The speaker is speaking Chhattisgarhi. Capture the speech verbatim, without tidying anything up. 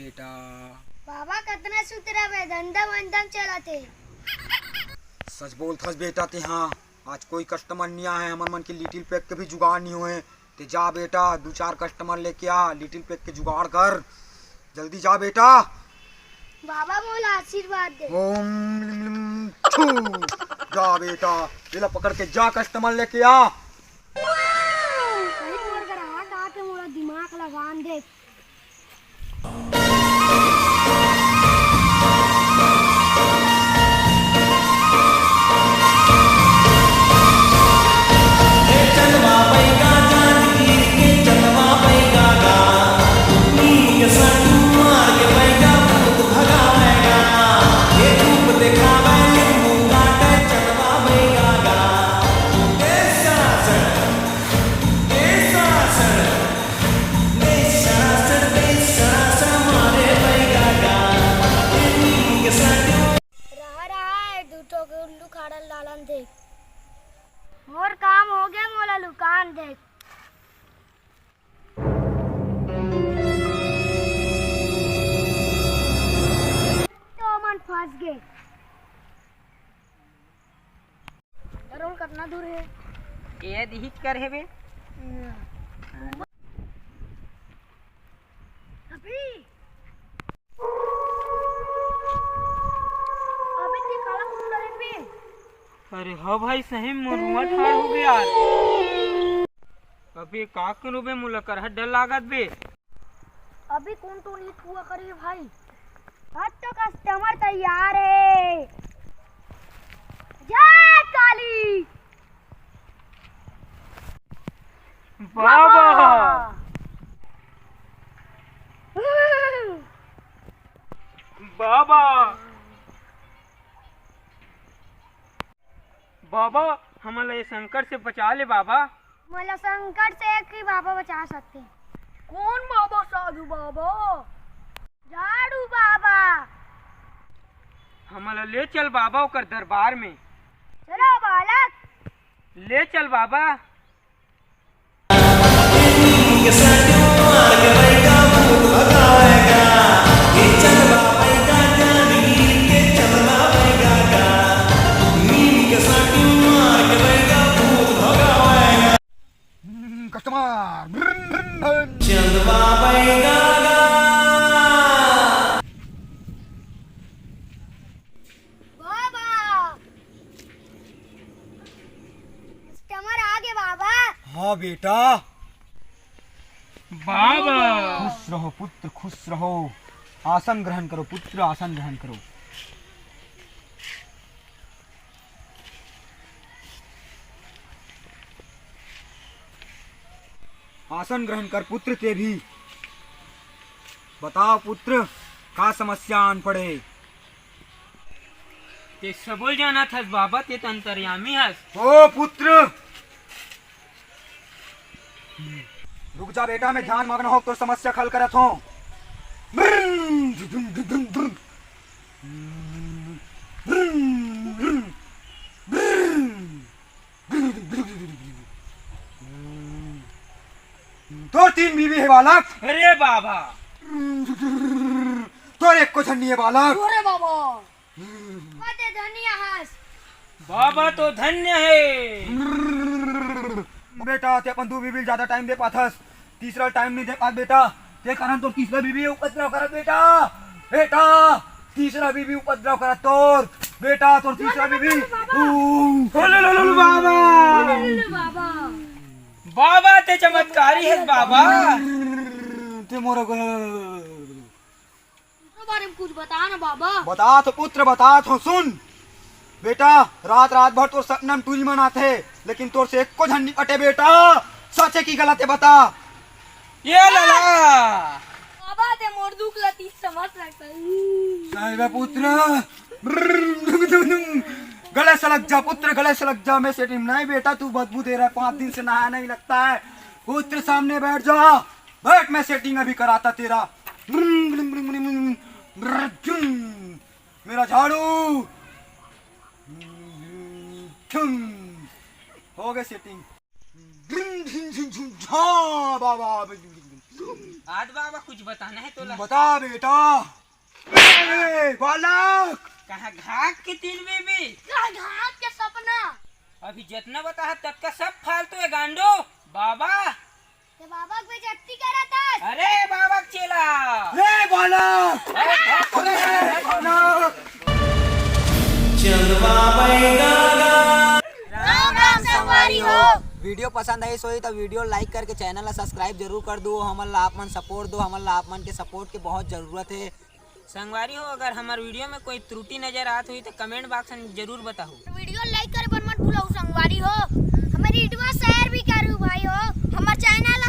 बेटा। बाबा, कतना सुतरा बे, धंधा वंधा चलत हे। सच बोलथस बेटा तेहा, आज कोई कस्टमर नइ आए हे, हमर मन के लिटिल पैक के भी जुगाड़ नइ होए। ते जा बेटा, दू चार कस्टमर लेके आ, लिटिल पैक के जुगाड़ कर, जल्दी जा बेटा। बाबा, मोला आशीर्वाद दे। ओम लिम लिम छू। जा बेटा, एला पकड़ के जा, कस्टमर लेके आ। सही मोर ग्राहक आके मोला दिमाग लगान दे। रहा, रहा, ए दू ठो के उल्लू खाड़ल डालन देख। मोर काम हो गया, मोला लुकान देख। तो मन फंस गए। डरोल कतना दूर हे? ए दिहिच कर हेबे। अभी, अबे ते काला कुकुर रे बे। अरे हो भाई, सही में मोर रुआ ठाड़ हो गया। अबे का करूं बे, मोला करहत डर लागत बे। अभी कौन टोनी कुआ करी भाई? आज तो कस्टमर तैयार है। जय काली। बाबा। बाबा। बाबा, हमन ला ये संकट से बचा ले बाबा। मोला संकट से एक ही बाबा बचा सकते। कौन बाबा? साधु बाबा? झाड़ू बाबा। हमन ला ले चल बाबा ओकर दरबार में। चलो बालक। ले चल बाबा। कस्टमर। चंदवा बैगा। बाबा, कस्टमर आ गए बाबा। हाँ बेटा। बाबा। खुश रहो पुत्र, खुश रहो। आसन ग्रहण करो पुत्र, आसन ग्रहण करो। आसन ग्रहण कर पुत्र, ते भी बताओ पुत्र, का समस्या आन पड़े? ते सबो जानत हस बाबा, ते त अंतर्यामी हस। ओ पुत्र, रुक जा बेटा, मैं ध्यान मग्न हो, तोर समस्या खल करत हो। तोर तीन बीवी हे बालक। अरे बाबा। तोर एको झन नइ हे बालक। अरे बाबा। बाबा ते धन्य हस। बाबा तो धन्य हे। बेटा, ते अपन दू बीवी ल ज्यादा टाइम दे पाथस, तीसरा टाइम नइ दे पात बेटा। ते कारण तोर तीसरा बीवी उपद्रव करत बेटा। बेटा, तीसरा बीवी उपद्रव करत तोर। बेटा, तोर तीसरा बीवी। बाबा। ओ, लो, लो, लो, लो, बाबा। लो, लो, बाबा। बाबा ते चमत्कारी हे बाबा। ते मोर को बारे में कुछ बता ना बाबा। बता तो पुत्र, बता तो सुन। बेटा, रात रात भर तोर सपना में टूरी मन आथे, लेकिन तोर से एको झन नइ पटे बेटा। सच हे कि गलत हे बता। ये लाला। बाबा ते मोर दुख ला तीस समझ सकता। नहीं बे पुत्र। गले से लग जा पुत्र, गले से लग जा। मैं सेटिंग नहीं बेटा, तू बदबू दे रहा है, पाँच दिन से नहाया नहीं लगता है। पुत्र सामने बैठ जा। बैठ, मैं सेटिंग अभी कराता तेरा। मेरा झाड़ू। हो गए सेटिंग। हाँ बाबा। आज बाबा कुछ बताना है तोला। बता बेटा। ए, बालक। कहाँ घात के तीन बीबी? कहाँ घात के सपना? अभी जितना बताहा ततका सब फालतू है गांडो। बाबा। ये बाबा के बेइज्जती करत हस। अरे बाबा के चेला। ए, बालक। अरे धक, अरे, बालक। राम राम संगवारी हो। वीडियो पसंद आइस होही त वीडियो लाइक करके चैनल ला सब्सक्राइब जरूर कर दो। हमन ला आप मन सपोर्ट दो, हमन ला आप मन के सपोर्ट के बहुत जरूरत है। संगवारी हो, अगर हमार वीडियो में कोई त्रुटि नजर आत हुई तो कमेंट बॉक्स में जरूर बताओ। वीडियो लाइक करे बर मत भूलव संगवारी हो। हमर ईटवा शेयर भी करू भाई हो। हमर चैनल